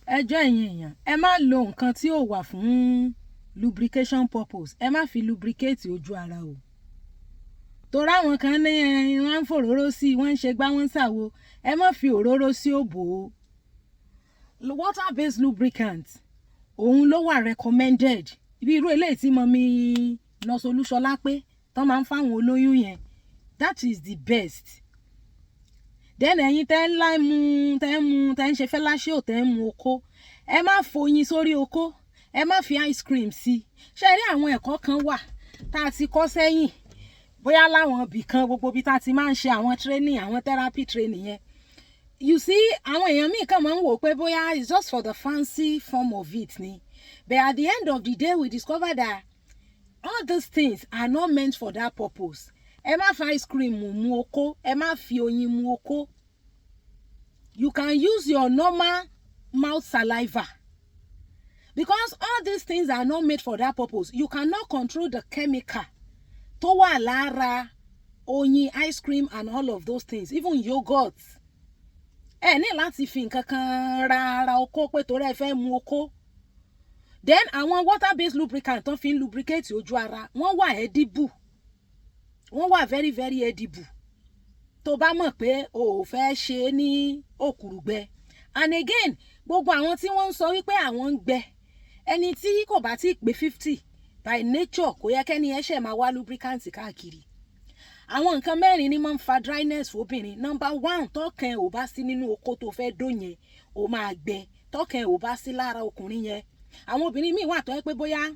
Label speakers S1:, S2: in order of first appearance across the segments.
S1: Ẹ jọ̀ọ́, ẹ̀yin èèyàn, ẹ má lo nǹkan tí ò wà fún lubrication purpose. Ẹ má fi lubricate ojú ara o, torí àwọn kan ní wọ́n ń fòróró sí i, wọ́n ń ṣe gbá, wọ́n ń ṣàwo. Ẹ má fi òróró sí òbò o. Water based lubricant, òun ló wà recommended, bí irú eléyìí tí mummy Nurse Olúṣọlá pé tán máa ń fáwọn olóyún yẹn. That is the best. Then ẹ̀yin tẹ́ ń láì mu, tẹ́ ń mu, tẹ́ ń ṣe fellatio, tẹ́ ń mu okó, ẹ má foyin sórí okó, ẹ má fi ice cream sí i. Ṣé rí àwọn ẹ̀kọ́ kan wà tá a ti kọ́ sẹ́yìn, bóyá láwọn ibì kan, gbogbo ibi tá a ti máa ń ṣe àwọn training, àwọn therapy training yẹn? You see, àwọn èèyàn míì kàn máa ń wò pé bóyá it's just for the fancy form of it ni, but at the end of the day, we discover that all these things are not meant for that purpose. Ẹ má fi ice cream mu okó, ẹ má fi oyin mu okó. You can use your normal mouth saliva, because all these things are not made for that purpose. You cannot control the chemical tó wà lára oyin, ice cream and all of those things, even yogurt. Ẹ ní láti fi nǹkan kan ra ara okó pé torí ẹ fẹ́ mu okó. Then àwọn water based lubricant tán fi ń lubricate ojú ara, wọ́n wà edible, wọ́n wà very, very edible, tó bá mọ̀ pé o ò fẹ́ ṣe é ní òkùrùgbẹ. And again, gbogbo àwọn tí wọ́n ń sọ wípé àwọn ń gbẹ, ẹni tí kò bá tí ì pé 50, by nature, kò yẹ kẹ́ni ẹ ṣẹ̀ máa wá lubricant káàkiri. Àwọn nǹkan mẹ́rin ni máa ń fa dryness fóbìnrin. Number one, tọkàn ò bá sí nínú okó tó fẹ́ dó yẹn, ó máa gbẹ. Tọkàn ò bá sí lára ọkùnrin yẹn. Àwọn obìnrin míì wà tó yẹ pé bóyá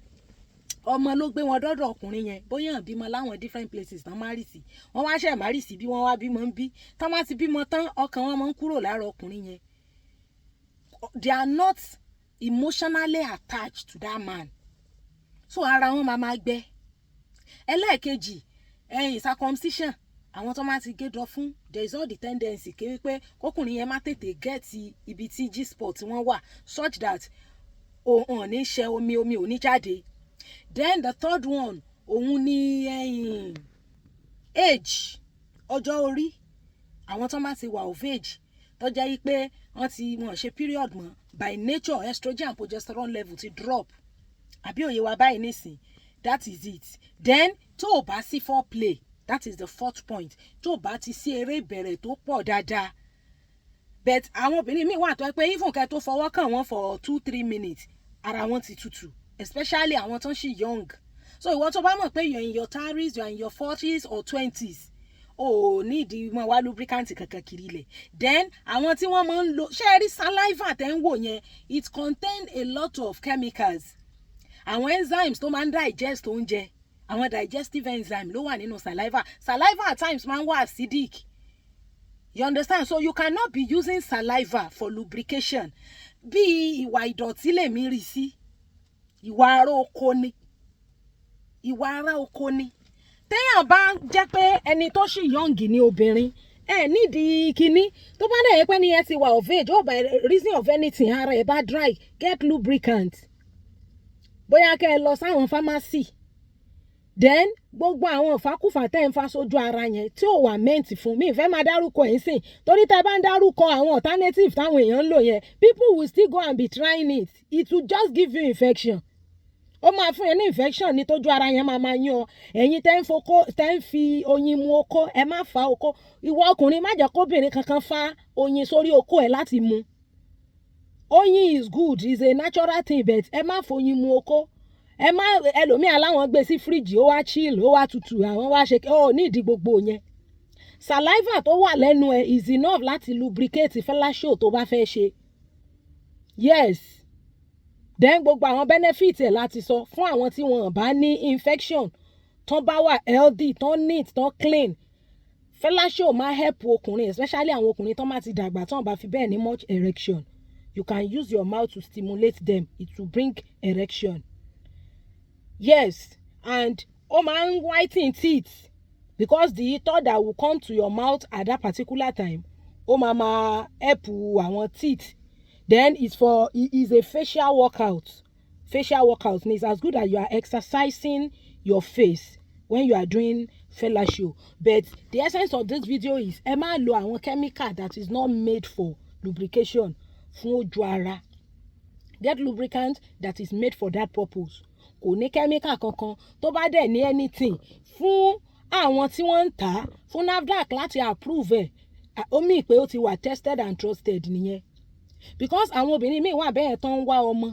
S1: ọmọ ló gbé wọn dọ́dọ̀ ọkùnrin yẹn, bóyá hàn bímọ láwọn different places tán marry sí, wọ́n wá ṣẹ̀ marry sí bí wọ́n wá bímọ ń bí tán, bá ti bímọ tán, ọkàn wọn máa ń kúrò lára ọkùnrin yẹn. They are not emotionally attached to that man, so ara wọn máa máa gbẹ. Ẹlẹ́ẹ̀kejì, ẹ̀yìn circumcision, àwọn tó máa ti gé dọ fún, there is all the tendency ké wípé kọkùnrin yẹn má tètè get ibi tí G-spot wọn wà, such that òun ò ní ṣe omi, omi ò ní jáde. Then the third one, òun ni ẹ̀yìn age, ọjọ́ orí. Àwọn tó máa ti wà of age, tó jẹ́ wípé wọ́n ti wọ́n ṣe period mọ́, by nature, estrogen and progesterone level ti drop. Àbí òye wa báyìí nísìn? That is it. Then tó o bá sí foreplay, that is the fourth point, tó o bá ti sí eré ìbẹ̀rẹ̀ tó pọ̀ dáadáa. But àwọn obìnrin míì wà tó yẹ pé even kẹ́ tó fọwọ́ kàn wọ́n for 2-3 minutes, ara wọn ti tutù, especially àwọn tó ń ṣì young. So ìwọ tó bá mọ̀ pé you are in your 30s, you are in your 40s or 20s, o ò ní ìdí mọ́ wá lubricant kankan kiri ilẹ̀. Then àwọn tí wọ́n máa ń lo, ṣé ẹ rí saliva tẹ́ ń wò yẹn? It contain a lot of chemicals. Àwọn enzymes tó máa ń digest oúnjẹ, àwọn digestive enzyme ló wà nínú saliva. Saliva at times máa ń wà acidic, you understand? So you cannot be using saliva for lubrication. Bí ìwà ìdọ̀tí lèmi rí sí, ìwà ará oko ni, ìwà ará oko ni. Téèyàn bá jẹ́ pé ẹni tó ṣì young ní obìnrin, ẹ nídìí kínní. Tó bá dẹ̀ yẹ pé ní ẹ ti wà of age, or by reason of anything, ara ẹ bá dry, get lubricant, bóyá kẹ́ ẹ lọ sáwọn pharmacy. Then gbogbo àwọn ìfakúfà tẹ́ ń fa sójú ara yẹn tí ò wà meant fún mi, ìfẹ́ máa dárúkọ ẹ̀ ń sìn, torí tẹ́ bá ń dárúkọ àwọn alternative táwọn èèyàn ń lò yẹn, people will still go and be trying it. It will just give you infection. Ó máa fún yẹn ní infection ní tójú ara yẹn máa máa yún ọ. Ẹ̀yin tẹ́ ń fokó, tẹ́ ń fi oyin mu okó, ẹ má fa okó. Ìwọ ọkùnrin, má jẹ́ kóbìnrin kankan fa oyin sórí okó ẹ̀ láti mu. Oyin is good, is a natural thing, but ẹ má foyin mu okó. Ẹ má, ẹlòmíà láwọn gbé sí fíríjì, ó wá chill, ó wá tutù, àwọn wá ṣe. Ó ní ìdí gbogbo yẹn. Saliva tó wà lẹ́nu ẹ is enough láti lubricate fellatio tó bá fẹ́ ṣe. Yes. Then gbogbo àwọn benefit ẹ̀ láti sọ fún àwọn tí wọn bá ní infection, tán bá wà healthy, tán neat, tán clean. Fellatio máa help ọkùnrin, especially àwọn ọkùnrin tán máa ti dàgbà, tán bá fi bẹ́ẹ̀ ní much erection. You can use your mouth to stimulate them. It will bring erection. Yes, and ó máa ń whiten teeth, because the thought that will come to your mouth at that particular time, ó máa máa help àwọn teeth. Then it is a facial workout. Facial workout is as good as you are exercising your face when you are doing fellatio. But the essence of this video is, ẹ má lo àwọn chemical that is not made for lubrication fún ojú ara. Get lubricant that is made for that purpose. Kò ní chemical kankan. Tó bá dẹ̀ ní anything, fún àwọn tí wọ́n ń tà á, fún NAFDAC láti approve ẹ̀, ó mean pé ó ti wà tested and trusted nìyẹn. Because àwọn obìnrin míì wà bẹ́ẹ̀ tó ń wá ọmọ,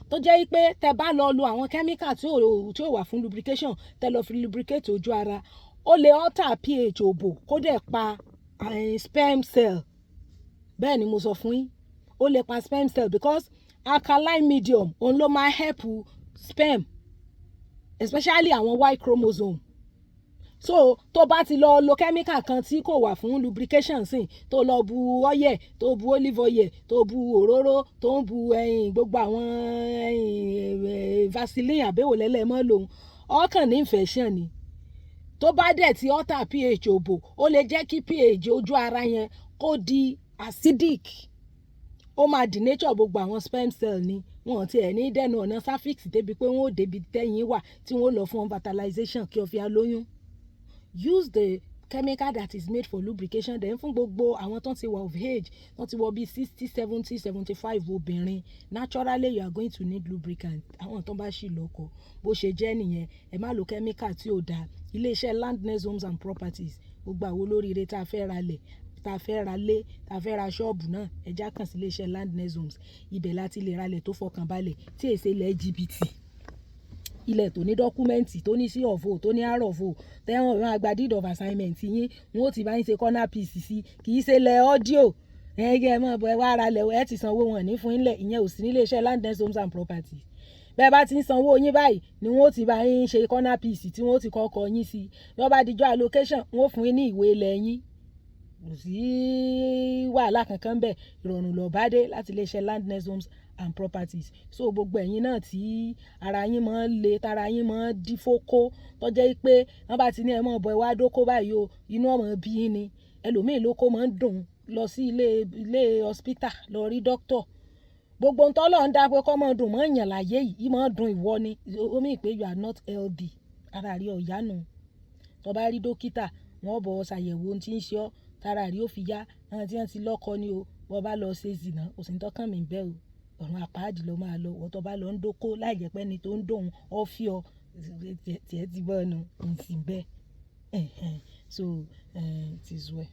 S1: tó jẹ́ pé tẹ bá lọ lo àwọn chemical tí ò wà fún lubrication, tẹ lọ fi lubricate ojú ara, ó lè alter pH òbò, kó dẹ̀ pa sperm cell. Bẹ́ẹ̀ ni mo sọ fún yín, ó lè pa sperm cell, because alkaline medium òun ló máa help sperm, especially àwọn Y chromosome. So tó bá ti lọ lo chemical kan tí kò wà fún lubrication sìn, tó lọ bu oil, tó bu olive oil, tó bu òróró, tó ń bu ẹyin, gbogbo àwọn ẹyin Vaseline àbẹ̀wò lẹ́lẹ́mọ́ lòun, ọkàn ní infection ni. Tó bá dẹ̀ ti alter pH òbò, ó lè jẹ́ kí pH ojú ara yẹn kó di acidic. Ó máa denature gbogbo àwọn sperm cell ni. Wọn ti ẹ̀ ní dẹ́nu ọ̀nà cervix débi pé wọ́n ò débi tẹ́yìn wà tí wọ́n lọ fún fertilization kí o fi alóyún. Use the chemical that is made for lubrication. Then fún gbogbo àwọn tó ti wà of age, tó ti wọ bí 60, 70, 75, obìnrin, naturally you are going to need lubricant, àwọn tó bá ṣì lọ́kọ. Bó ṣe jẹ́ nìyẹn. Ẹ má lo chemical tí ò dáa. Iléeṣẹ́ Landness Homes and Properties, gbogbo àwọn olóríire tá a fẹ́ ra lẹ̀, tá a fẹ́ ra lé, tá a fẹ́ ra ṣọ́ọ̀bù náà, ẹ já kàn sí iléeṣẹ́ Landness Homes. Ibẹ̀ láti lè ralẹ̀ tó fọkàn balẹ̀, tí èsè ilẹ̀ jìbìtì, ilẹ̀ tó ní document, tó ní C of O, tó ní R of O, tẹ́wọ̀n máa gba deed of assignment yín, wọ́n ó ti bá yín ṣe corner piece sí. Kì í ṣe ilẹ̀ audio ẹ mọ̀ bọ̀, ẹ wá ra lẹ̀, ẹ ti sanwó, wọn ní fún ilẹ̀. Ìyẹn ò sí ní iléeṣẹ́ Landness Homes and Properties. Bẹ́ẹ̀ bá ti ń sanwó yín báyìí ni wọ́n ó ti bá yín ṣe corner piece, tí wọ́n ó ti kọ́kọ́ yín sí. Bí wọ́n bá dijọ́ allocation, wọ́n ó fún yín ní ìwé ilẹ̀ yín. Kò sí wàhálà kankan bẹ́ẹ̀. Ìrọ̀rùn ló bá dé láti iléeṣẹ́ Landness Homes and Properties. So gbogbo ẹ̀yin náà tí ara yín máa ń le, tara yín máa ń dí fókó, tó jẹ́ pé wọ́n bá ti ní ẹ máa bọ̀, ẹ wá dóko báyìí o, inú ọmọ bí yín ni. Ẹlòmíì lóko máa ń dùn lọ sí ilé ilé hospital lọ rí doctor. Gbogbo ohun tọ́lọ́run dá pé kó máa dùn mọ́ èèyàn láyé yìí, í máa dùn ìwọ ni. Ó mean pé you are not healthy. Ara rẹ ò yá nù. Tó bá rí dókítà, wọ́n bọ̀ ọ́ ṣàyẹ̀wò ohun tí ń ṣe ọ́, tara rí ó fi yá. Àwọn tí wọ́n ti lọ́kọ ni o. Bó bá lọ ṣe zìnà, kò sí ń tọ́kàn mí bẹ́ẹ̀ o. Ọ̀run àpáàdì ló máa lọ. Ìwọ tó bá lọ ń dóko láì jẹ́ pé ẹni tó ń dóhun ó fi ọ, tí ẹ ti bọ́ nu, ń sì bẹ́ẹ̀. So it is well.